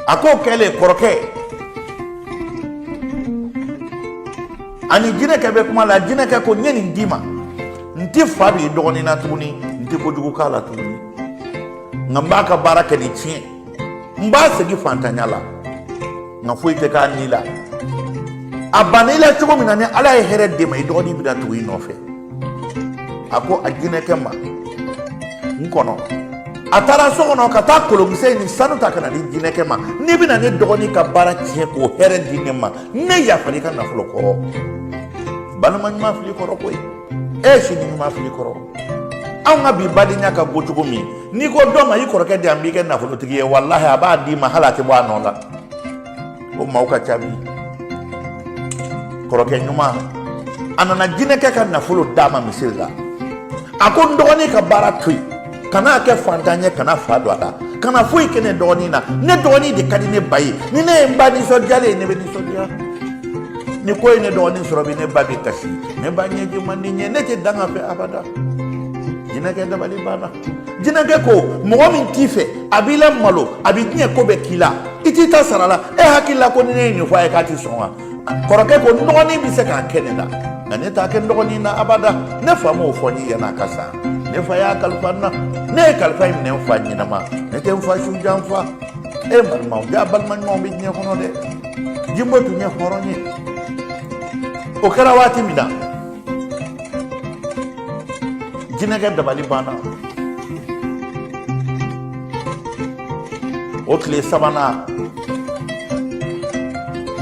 A k'o kɛlen, kɔrɔkɛ ani jinɛkɛ bɛ kuma la. Jinɛkɛ ko: n ye nin d'i ma, n tɛ fa don i dɔgɔnin na tuguni, n tɛ kojugu k'a la tuguni, nka n b'a ka baara kɛ ni tiɲɛ, n b'a segin fantanya la, nka foyi tɛ k'a ni la. A banna i la cogo min na, ni Ala ye hɛrɛ d'e ma, i dɔgɔnin bɛna tugu i nɔfɛ. A ko a jinɛkɛ ma: n kɔnɔ. A taara so kɔnɔ ka taa kolonkisɛ in ni sanu ta ka na di jinɛkɛ ma. N'i bɛna ne dɔgɔnin ka baara tiɲɛ k'o hɛrɛ di ne ma, ne yafara i ka nafolo kɔrɔ. Balima ɲuman fili kɔrɔ koyi, e sinji ɲuman fili kɔrɔ. Anw ka bi badenya ka go cogo min, n'i ko dɔ ma i kɔrɔkɛ di yan, n b'i kɛ nafolotigi ye, walahi a b'a d'i ma, hali a tɛ bɔ a nɔ la. O maaw ka ca bi. Kɔrɔkɛ ɲuman, a nana jinɛkɛ ka nafolo d'a ma misiri la. A ko: n dɔgɔnin ka baara to yen, kana kɛ fantan ye, kana fa don a la, kana foyi kɛ ne dɔgɔnin na. Ne dɔgɔnin de ka di ne ba ye. Ni ne ye n ba nisɔndiyalen ye, ne bɛ nisɔndiya. Ni ko ye ne dɔgɔnin sɔrɔ bi, ne ba bɛ kasi, ne ba ɲɛji man di n ye, ne tɛ dan a fɛ abada. Jinɛkɛ dabali banna. Jinɛkɛ ko: mɔgɔ min t'i fɛ, a b'i la malo, a bɛ diɲɛ ko bɛɛ k'i la, i t'i ta sara la, e hakili la ko ni ne ye nin fɔ a ye k'a ti sɔn wa? Kɔrɔkɛ ko: n dɔgɔnin bɛ se k'a kɛ ne la, nka ne t'a kɛ n dɔgɔnin na abada. Ne fa m'o fɔ n ye yann'a ka sa. Ne fa y'a kalifa n na, ne ye kalifa in minɛ n fa ɲɛnama, ne tɛ n fa su janfa. E balimaw, ja balima ɲumanw bɛ diɲɛ kɔnɔ dɛ. Jimbo tun ye hɔrɔn ye. O kɛra waati min na, jinɛkɛ dabali banna. O tile sabanan,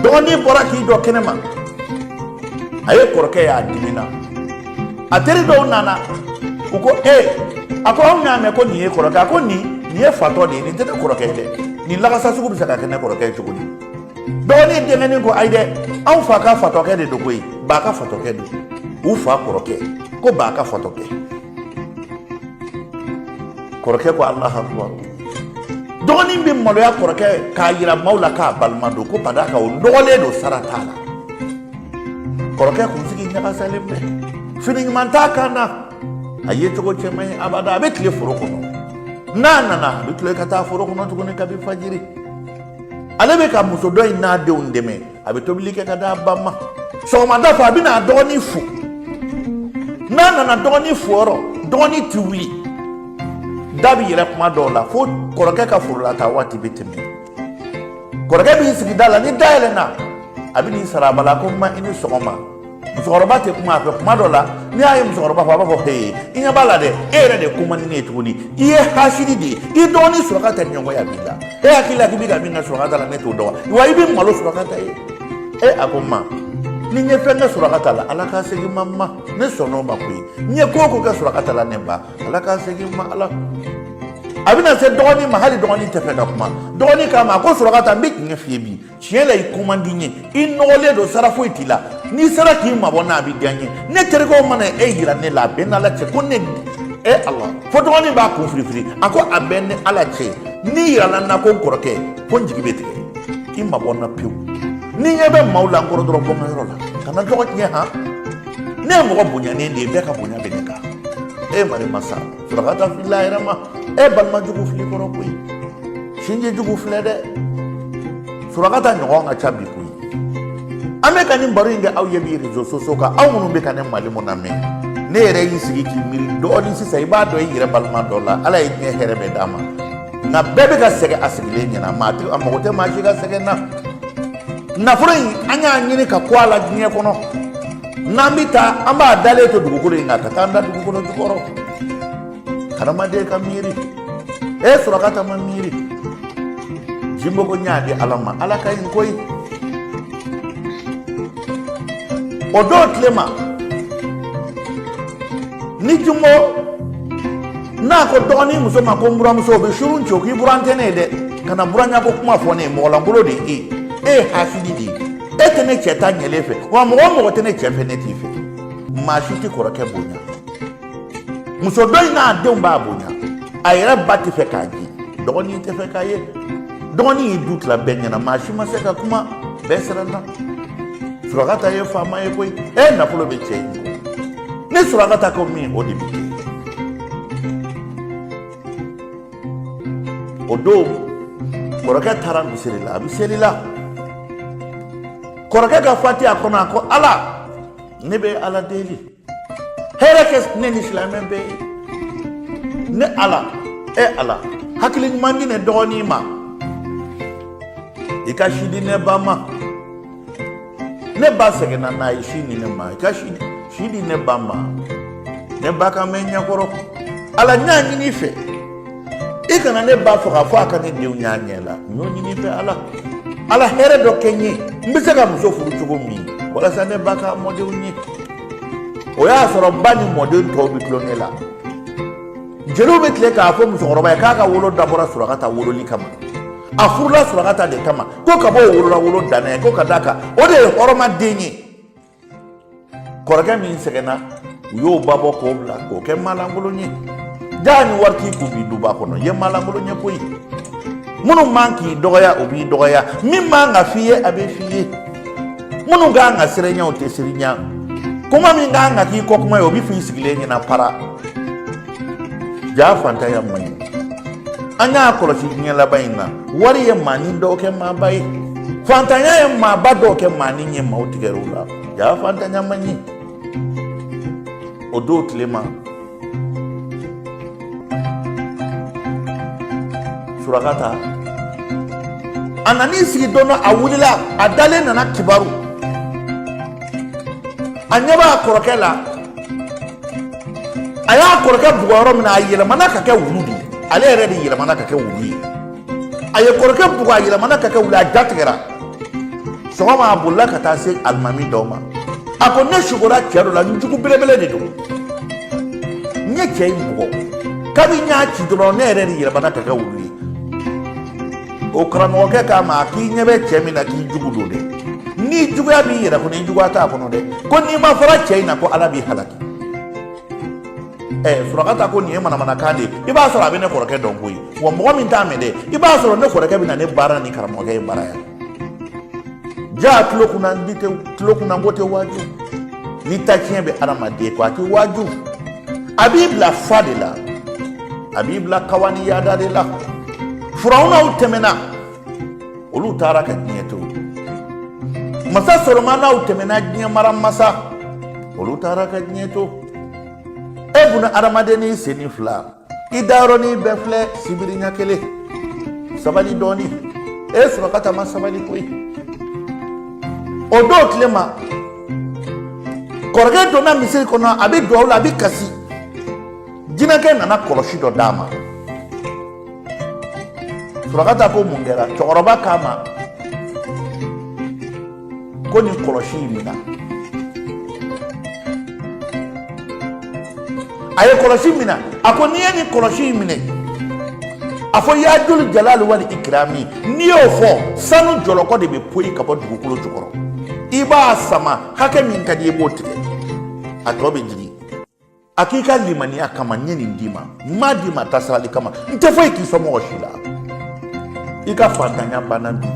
dɔgɔnin bɔra k'i jɔ kɛnɛma, a ye kɔrɔkɛ ye, a dimina. A teri dɔw nana, u ko: e, a ko anw y'a mɛn ko nin ye kɔrɔkɛ. A ko: nin ye fatɔ de ye, nin tɛ ne kɔrɔkɛ ye dɛ. Nin lagasa sugu bɛ se ka kɛ ne kɔrɔkɛ ye cogo di? Dɔgɔnin denkɛnin ko: ayi dɛ, anw fa ka fatɔkɛ de don koyi, ba ka fatɔkɛ don. U fa kɔrɔkɛ ko ba ka fatɔkɛ. Kɔrɔkɛ ko: Alahu akubaru. Dɔgɔnin bɛ maloya kɔrɔkɛ k'a yira maaw la k'a balima don, ko ka d'a kan o nɔgɔlen don, sara t'a la. Kɔrɔkɛ kunsigi ɲagasalen bɛ, fini ɲuman t'a kan na, a ye cogo cɛ man ɲi abada. A bɛ tile foro kɔnɔ, n'a nana a bɛ tile ka taa foro kɔnɔ tuguni kabi fajiri. Ale bɛ ka muso dɔ in n'a denw dɛmɛ, a bɛ tobili kɛ ka d'a ba ma. Sɔgɔmada fɛ, a bɛ n'a dɔgɔnin fo. N'a nana dɔgɔnin fo yɔrɔ, dɔgɔnin ti wuli, da bɛ yɛlɛ kuma dɔw la fo kɔrɔkɛ ka forola taa waati bɛ tɛmɛ. Kɔrɔkɛ b'i sigi da la, ni da yɛlɛnna, a bɛ n'i sara a ba la ko: ma, i ni sɔgɔma. Musokɔrɔba tɛ kuma a fɛ. Kuma dɔ la, n'i y'a ye musokɔrɔba fɔ, a b'a fɔ: he, i ɲɛ b'a la dɛ, e yɛrɛ de ko man di ne ye tuguni, i ye hasidi de ye, i dɔgɔnin Surakata ɲɔgɔnya b'i la. E hakili la k'i bɛ ka min kɛ Surakata la, ne t'o dɔn wa? I bɛ malo Surakata ye. E a ko: ma, ni n ye fɛn kɛ Surakata la, Ala k'a segin ma. Ma, ne sɔnn'o ma koyi. N ye ko o ko kɛ Surakata la, ne ba, Ala k'a segin ma. Ala a bɛna se dɔgɔnin ma, hali dɔgɔnin tɛ fɛ ka kuma. Dɔgɔnin k'a ma ko: Surakata, n bɛ tiɲɛ f'i ye bi, tiɲɛ la, i ko man di n ye, i nɔgɔlen don, sara foyi t'i la. N'i sera k'i mabɔ n na, a bɛ diya n ye. Ne terikɛw mana e yira ne la, a bɛ n n'Ala cɛ ko ne e Ala. Fo dɔgɔnin b'a kun firifiri, a ko: a bɛ n ni Ala cɛ, n'i yirala n na ko n kɔrɔkɛ, fo n jigi bɛ tigɛ. I mabɔ n na pewu. Ni ɲɛ bɛ maaw la n kɔrɔ dɔrɔn, bɔ n ka yɔrɔ la, kana tɔgɔ tiɲɛ. Han, ne ye mɔgɔ bonyanen de ye, bɛɛ ka bonya bɛ ne kan. E mari masa, Surakata filila a yɛrɛ ma. E balima jugu fili kɔrɔ koyi, sinji jugu filɛ dɛ. Surakata ɲɔgɔn ka ca bi koyi. An bɛ ka nin baro in kɛ aw ye bi réseaux sociaux kan, aw minnu bɛ ka ne Malimu lamɛn. Ne yɛrɛ y'i sigi k'i miiri dɔɔnin sisan, i b'a dɔn i yɛrɛ balima dɔ la. Ala ye diɲɛ hɛrɛ bɛɛ d'a ma, nka bɛɛ bɛ ka sɛgɛn a sigilen ɲɛna. Maa tɛ a mago tɛ maa si ka sɛgɛn na. Nafolo in, an y'a ɲini ka ko a la diɲɛ kɔnɔ. N'an bɛ taa, an b'a dalen to dugukolo in kan ka taa an da dugukolo jukɔrɔ. Hadamaden ka miiri, e Surakata ma miiri. Jimbo ko n y'a di Ala ma, Ala ka ɲi koyi. O don tile ma ni Jimbo n'a ko dɔgɔnin muso ma ko n buramuso, o bɛ surun ci, o k'i buran tɛ ne ye dɛ, kana buranya ko kuma fɔ ne ye. Mɔgɔlankolon de ye e, e ye hasidi de ye, e tɛ ne cɛ ta ɲɛlen fɛ wa. Mɔgɔ o mɔgɔ tɛ ne cɛ fɛ, ne t'i fɛ. Maa si tɛ kɔrɔkɛ bonya. Muso dɔ in n'a denw b'a bonya, a yɛrɛ ba tɛ fɛ k'a di, dɔgɔnin tɛ fɛ k'a ye. Dɔgɔnin y'i du tila bɛɛ ɲɛna, maa si ma se ka kuma, bɛɛ siranna. Surakata ye faama ye koyi. E nafolo bɛ cɛ in kɔ. Ni Surakata ko min, o de bɛ kɛ. O don Kɔrɔkɛ taara misiri la, a bɛ seli la. Kɔrɔkɛ ka fatiya kɔnɔ, a ko Ala, ne bɛ Ala deli, hɛrɛ kɛ ne ni silamɛ bɛɛ ye. Ne Ala, e Ala, hakili ɲuman di ne dɔgɔnin ma, i ka si di ne ba ma. Ne ba sɛgɛnna n'a ye si di ne ma, i ka si di ne ba ma, ne ba ka mɛn ɲɛkɔrɔ. Ala, n y'a ɲini i fɛ, i kana ne ba faga fo a ka ne denw y'a ɲɛ la. N y'o ɲini i fɛ Ala. Ala, hɛrɛ dɔ kɛ n ye, n bɛ se ka muso furu cogo min walasa ne ba ka mɔdenw ye. O y'a sɔrɔ ba ni mɔden tɔw bɛ tulonkɛ la. Jeliw bɛ tile k'a fɔ musokɔrɔba ye k'a ka wolo dabɔra Surakata wololi kama, a furula Surakata de kama, ko ka bɔ o wolola wolo danna ye, ko ka d'a kan o de ye hɔrɔnmaden ye. Kɔrɔkɛ min sɛgɛnna, u y'o ba bɔ k'o bila k'o kɛ maalankolon ye. Jaa ni wari t'i kun bi duba kɔnɔ, i ye maalankolon ye koyi. Minnu man k'i dɔgɔya, o b'i dɔgɔya. Min man ka f'i ye, a bɛ f'i ye. Minnu kan ka siran ɲɛ, o tɛ siran ɲɛ. Kuma min kan ka k'i kɔ kuma ye, o bɛ f'i sigilen ɲɛna para. Jaa fantanya man ɲi. An y'a kɔlɔsi diɲɛ laban in na, wari ye maanin dɔw kɛ maaba ye, fantanya ye maaba dɔw kɛ maanin ye, maaw tigɛr'u la. Jaa fantanya man ɲi. O don tile ma, Surakata a nan'i sigi don dɔ, a wulila, a dalen nana kibaru, a ɲɛ b'a kɔrɔkɛ la. A y'a kɔrɔkɛ bugɔ yɔrɔ min na, a yɛlɛmana ka kɛ wulu de ye. Ale yɛrɛ de yɛlɛmana ka kɛ wulu ye. A ye kɔrɔkɛ bugɔ, a yɛlɛmana ka kɛ wulu, a ja tigɛra. Sɔgɔma, a bolila ka taa se alimami dɔw ma. A ko ne sugora cɛ dɔ la, n jugu belebele de don. N ye cɛ in bugɔ, kabi n y'a ci dɔrɔn, ne yɛrɛ de yɛlɛmana ka kɛ wulu ye. O karamɔgɔkɛ k'a ma k'i ɲɛ bɛ cɛ min na k'i jugu don dɛ, n'i juguya b'i yɛrɛ kɔnɔ, i juguya t'a kɔnɔ dɛ. Ko n'i ma fara cɛ in na, ko Ala b'i halaki. Surakata ko nin ye manamanakan de ye. I b'a sɔrɔ a bɛ ne kɔrɔkɛ dɔn koyi. Wa mɔgɔ min t'a mɛn dɛ, i b'a sɔrɔ ne kɔrɔkɛ bɛ na ne baara ni karamɔgɔkɛ ye baara yan. Jaa tulo kunna di tɛ, tulo kunna ko tɛ waaju. Ni tatiɲɛ bɛ adamaden kɔ, a tɛ waaju, a b'i bila fa de la, a b'i bila kawa ni yaada de la. Furawunaw tɛmɛna, olu taara ka diɲɛ to. Masa Solomanaw tɛmɛna, diɲɛ mara masa, olu taara ka diɲɛ to. E buna adamaden n'i sen fila, i dayɔrɔnin bɛɛ filɛ sibiri ɲɛ kelen. Sabali dɔɔni. E Surakata ma sabali koyi. O don tile ma, kɔrɔkɛ donna misiri kɔnɔ, a bɛ duwawu la, a bɛ kasi. Jinɛkɛ nana kɔlɔsi dɔ d'a ma. Surakata ko mun kɛra? Cɛkɔrɔba k'a ma ko nin kɔlɔsi in minɛ. A ye kɔlɔsi minɛ, a ko n'i ye nin kɔlɔsi in minɛ, a fɔ yajulu jalali wali ikirami. N'i y'o fɔ, sanu jɔlɔkɔ de bɛ poyi ka bɔ dugukolo jukɔrɔ. I b'a sama hakɛ min ka di i b'o tigɛ, a tɔ bɛ jigin. A k'i ka limaniya kama n ye nin d'i ma, n m'a d'i ma tasirali kama, n tɛ foyi k'i somɔgɔ si la. I ka fantanya banna bi.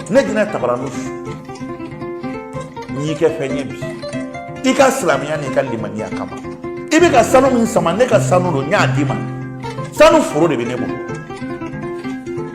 Ne jinɛ Tabaranusu, n y'i kɛ fɛn ye bi i ka silamɛya n'i ka limaniya kama. I bɛ ka sanu min sama, ne ka sanu don, n y'a d'i ma. Sanu foro de bɛ ne bolo.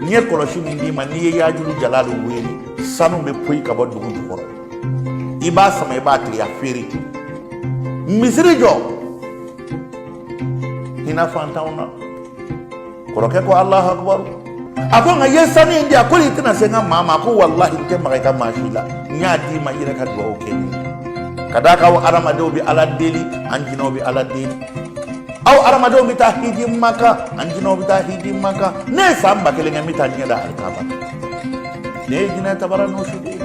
N ye kɔlɔsi min d'i ma, n'i ye yajulu jalali wele, sanu bɛ poyi ka bɔ dugu jukɔrɔ. I b'a sama, i b'a tigɛ, a feere, misiri jɔ, hinɛ fantanw na. Kɔrɔkɛ ko Alahu akubaru. A ko nka i ye sanu in di yan, ko i tɛna se n ka maa ma. A ko walahi, n tɛ maga i ka maa si la. N y'a d'i ma i yɛrɛ ka dugawu kɛ n ye. Ka d'a kan aw adamadenw bɛ Ala deli, an jinɛw bɛ Ala deli. Aw adamadenw bɛ taa hiji Maka, an jinɛw bɛ taa hiji Maka. Ne ye san 1000 kɛ n bɛ taa ɲɛ da alikaba. Ne ye jinɛ Tabaranusu de ye,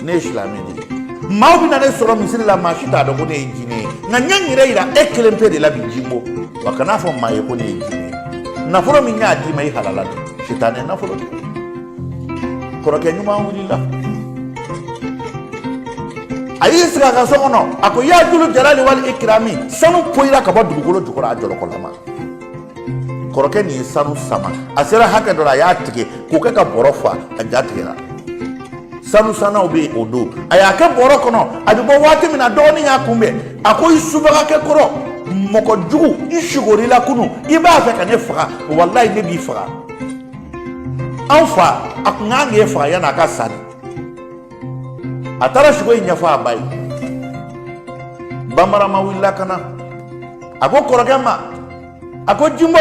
ne ye silamɛ de ye. Maaw bɛ na ne sɔrɔ misiri la, maa si t'a dɔn ko ne ye jinɛ ye. Nka n ye n yɛrɛ yira e kelen pe de la bi Jimbo. Wa kan'a fɔ maa ye ko ne ye jinɛ ye. Nafolo min y'a d'i ma, i halala don, sitanɛ nafolo de. Kɔrɔkɛ ɲuman wulila, a y'i sigi a ka so kɔnɔ, a ko yajulu jalali wali ikirami. Sanu poyira ka bɔ dugukolo jukɔrɔ, a jɔlɔkɔlama. Kɔrɔkɛ nin ye sanu sama, a sera hakɛ dɔ la, a y'a tigɛ k'o kɛ ka bɔrɔ fa, a ja tigɛra. Sanu sannaw bɛ yen o don. A y'a kɛ bɔrɔ kɔnɔ, a bɛ bɔ waati min na, dɔgɔnin y'a kunbɛn. A ko i subagakɛ kɔrɔ, mɔgɔ jugu, i sugorila kunu, i b'a fɛ ka ne faga. Walayi, ne b'i faga. An fa, a kun kan k'e faga yanni a ka sa de. A taara sugo in ɲɛfɔ a ba ye. Banbarama wulila ka na, a ko kɔrɔkɛ ma, a ko Jimbo,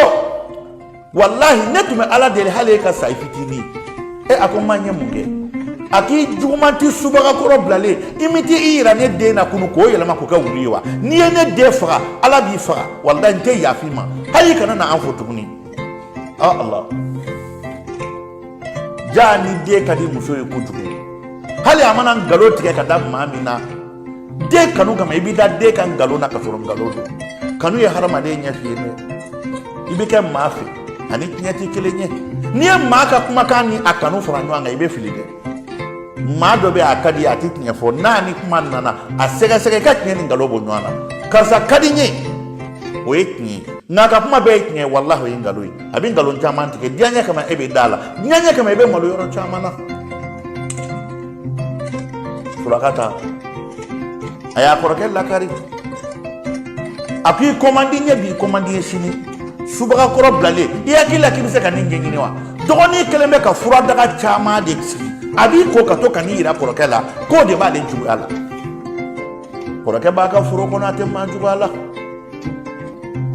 walahi ne tun bɛ Ala deli hali e ka sa i fitinin. E, a ko n ma, n ye mun kɛ? A k'i juguman tɛ subagakɔrɔ bilalen, i mi t'i yira ne den na kunu k'o yɛlɛma k'o kɛ wulu ye wa? N'i ye ne den faga, Ala b'i faga. Walahi n tɛ yafa i ma, hali i kana na an fo tuguni. Ah Allah, jaa ni den ka di muso ye kojugu, hali a mana nkalon tigɛ ka da maa min na, den kanu kama, i b'i da den ka nkalon na ka sɔrɔ nkalon don. Kanu ye hadamaden ɲɛ f'i ye dɛ. I bɛ kɛ maa fɛ ani tiɲɛ tɛ kelen ye. N'i ye maa ka kumakan ni a kanu fara ɲɔgɔn kan, i bɛ fili dɛ. Maa dɔ bɛ, a ka di, a tɛ tiɲɛ fɔ. N'a ni kuma nana, a sɛgɛsɛgɛ i ka tiɲɛ ni nkalon bɔ ɲɔgɔn na. Karisa ka di n ye, o ye tiɲɛ ye, nka a ka kuma bɛɛ ye tiɲɛ ye, walahi o ye nkalon ye. A bɛ nkalon caman tigɛ diyaɲɛ kama, e bɛ da la diyaɲɛ kama, i bɛ malo yɔrɔ caman na. Surakata a y'a kɔrɔkɛ lakari, a ko i ko man di n ye bi, i ko man di n ye sini. Subagakɔrɔ bilalen, i hakili la k'i bɛ se ka nin ɲɛɲini wa? Dɔgɔnin kɛlen bɛ ka furadaga caman de sigi, a b'i ko ka to ka n'i yira kɔrɔkɛ la k'o de b'ale juguya la. Kɔrɔkɛ b'a ka foro kɔnɔ, a tɛ maa juguya la.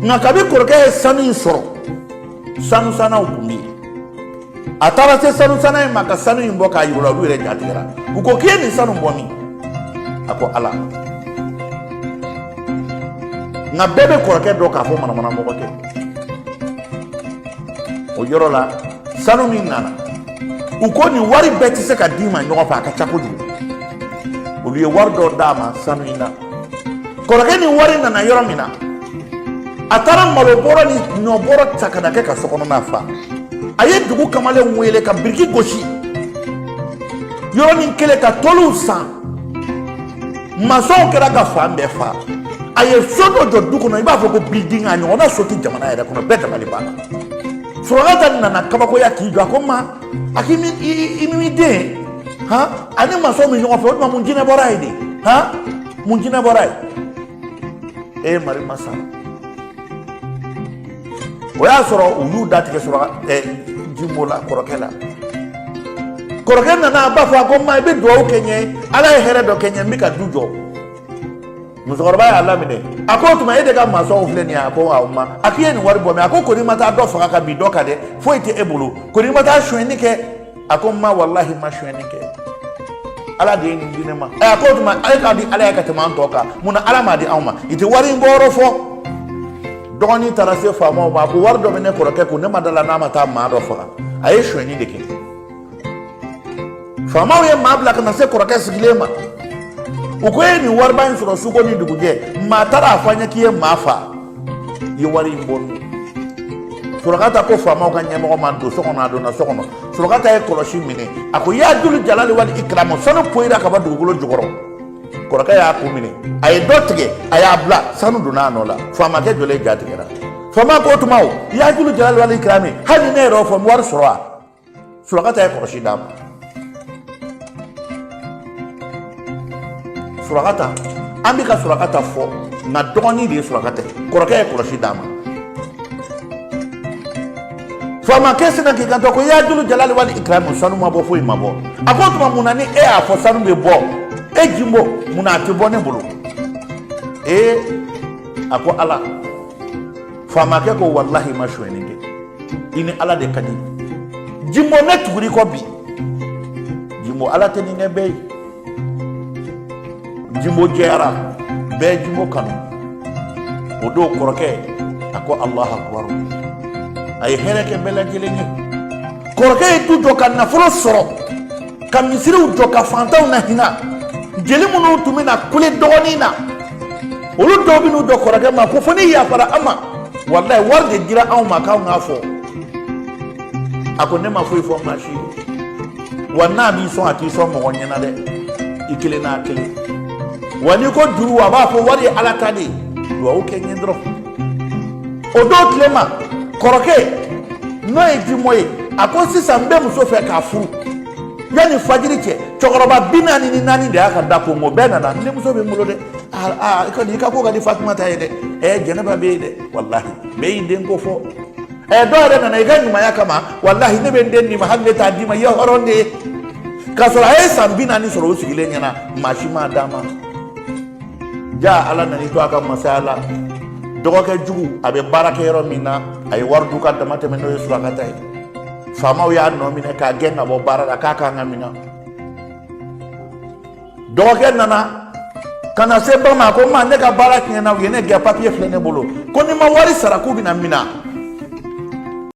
Nka kabi kɔrɔkɛ ye sanu in sɔrɔ, sanusannaw tun bɛ yen. A taara se sanusanna in ma ka sanu in bɔ k'a yir'u la, olu yɛrɛ ja tigɛra. U ko k'i ye nin sanu bɔ min? A ko Ala. Nka bɛɛ bɛ kɔrɔkɛ dɔn k'a fɔ manamana mɔgɔ tɛ. O yɔrɔ la, sanu min nana, u ko nin wari bɛɛ tɛ se ka d'i ma ɲɔgɔn fɛ, a ka ca kojugu. Olu ye wari dɔ d'a ma sanu in na. Kɔrɔkɛ ni wari nana yɔrɔ min na, a taara malo bɔrɔ ni ɲɔ bɔrɔ ta ka na kɛ ka sokɔnɔna fa. A ye dugu kamalen wele ka biriki gosi yɔrɔnin kelen ka tɔliw san. Masɔnw kɛra ka fan bɛɛ fa. A ye so dɔ jɔ du kɔnɔ, i b'a fɔ ko building, a ɲɔgɔnna so tɛ jamana yɛrɛ kɔnɔ. Bɛɛ dabali banna. Surakata nana kabakoya k'i jɔ, a ko ma, a k'i m'i den han ani masɔn bɛ ɲɔgɔn fɛ, o tuma mun jinɛ bɔra yen de? Han, mun jinɛ bɔra yen? E mari masa, o y'a sɔrɔ u y'u datigɛ sɔrɔ ɛ Jimbo la, kɔrɔkɛ la. Kɔrɔkɛ nana, a b'a fɔ, a ko ma, i bɛ dugawu kɛ n ye, Ala ye hɛrɛ dɔ kɛ n ye, n bɛ ka du jɔ. Musokɔrɔba y'a laminɛ, a ko o tuma e de ka masɔnw filɛ nin ye? A ko awɔ ma. A k'i ye nin wari bɔ min? A ko kɔni ma taa dɔ faga ka bin dɔ kan dɛ, foyi tɛ e bolo, kɔni ma taa sonyɛni kɛ. A ko n ma, walahi ma sonyɛni kɛ, Ala de ye nin di ne ma. A ko o tuma e k'a di Ala ye ka tɛmɛ an tɔ kan, mun na Ala m'a di anw ma? I tɛ wari in bɔyɔrɔ fɔ. Dɔgɔnin taara se faamaw ma, a ko wari dɔ bɛ ne kɔrɔkɛ kun, ne ma da la n'a ma taa maa dɔ faga, a ye sonyɛni de kɛ. Faamaw ye maa bila ka na se kɔrɔkɛ sigilen ma. U ko e ye nin wariba in sɔrɔ suko ni dugujɛ, maa taara a fɔ an ye k'i ye maa fa, i ye wari in bɔ min? Surakata ko faamaw ka ɲɛmɔgɔ ma don so kɔnɔ. A donna so kɔnɔ, Surakata ye kɔlɔsi minɛ, a ko ya julu jalali wali ikramu, sanu poyira ka bɔ dugukolo jukɔrɔ. Kɔrɔkɛ y'a kun minɛ, a ye dɔ tigɛ, a y'a bila, sanu donna a nɔ la. Faamakɛ jɔlen ja tigɛra. Faama ko o tuma o ya julu jalali wali ikrami, hali ni ne yɛrɛ y'o fɔ, n bɛ wari sɔrɔ wa? Surakata ye kɔlɔsi d'a ma. Surakata, an bɛ ka Surakata fɔ, nka dɔgɔnin de ye Surakata ye. Kɔrɔkɛ ye kɔlɔsi d'a ma. Faamakɛ sinna k'i kanto ko ya julu jalali wali ikramu, sanu ma bɔ, foyi ma bɔ. A ko o tuma mun na ni e y'a fɔ sanu bɛ bɔ e Jimbo, mun na a tɛ bɔ ne bolo? Ee, a ko Ala. Faamakɛ ko walahi ma sonyɛni kɛ, i ni Ala de ka di. Jimbo, ne tugur'i kɔ bi. Jimbo, Ala tɛ nin kɛ bɛɛ ye. Jimbo jɛyara, bɛɛ ye Jimbo kanu. O don kɔrɔkɛ a ko Alahu akubaru, a ye hɛrɛ kɛ bɛɛ lajɛlen ye. Kɔrɔkɛ ye du jɔ ka nafolo sɔrɔ, ka misiriw jɔ, ka fantanw na hinɛ. Jeli minnu tun bɛ na kule dɔgɔnin na, olu dɔw bɛ n'u jɔ kɔrɔkɛ ma ko fo n'i yafara an ma, walayi wari de dira anw ma k'anw k'a fɔ. A ko ne ma foyi fɔ maa si ye. Wa n'a b'i sɔn, a t'i sɔn mɔgɔ ɲɛna dɛ, i kelen n'a kelen. Wa n'i ko juru, a b'a fɔ wari ye Ala ta de ye, duwawu kɛ n ye dɔrɔn. O don tile ma, kɔrɔkɛ n'o ye Jimbo ye, a ko sisan n bɛ muso fɛ k'a furu yanni fajiri cɛ. Cɛkɔrɔba 44 de y'a ka da konko, bɛɛ nana. N denmuso bɛ n bolo dɛ, aa i kɔni i ka ko ka di Fatumata ye dɛ, ɛ Jɛnɛba bɛ yen dɛ, walahi bɛɛ y'i den ko fɔ. Ɛ, dɔw yɛrɛ nana i ka ɲumanya kama: walahi, ne bɛ n den d'i ma, hali ne t'a d'i ma, i ye hɔrɔn de ye. K'a sɔrɔ a ye san 40 sɔrɔ o sigilen ɲɛna, maa si m'a d'a ma. Ja, Ala nan'i to a ka masaya la, dɔgɔkɛ jugu, a bɛ baara kɛ yɔrɔ min na, a ye wari dun ka dama tɛmɛ, n'o ye surakata ye. Faamaw y'a nɔ minɛ k'a gɛn ka bɔ baara la, k'a kan ka minɛ. Dɔgɔkɛ nana ka na se ba ma, a ko: ma, ne ka baara tiɲɛna, u ye ne gɛn, papiye filɛ ne bolo, ko ni ma wari sara, k'u bɛna minɛ.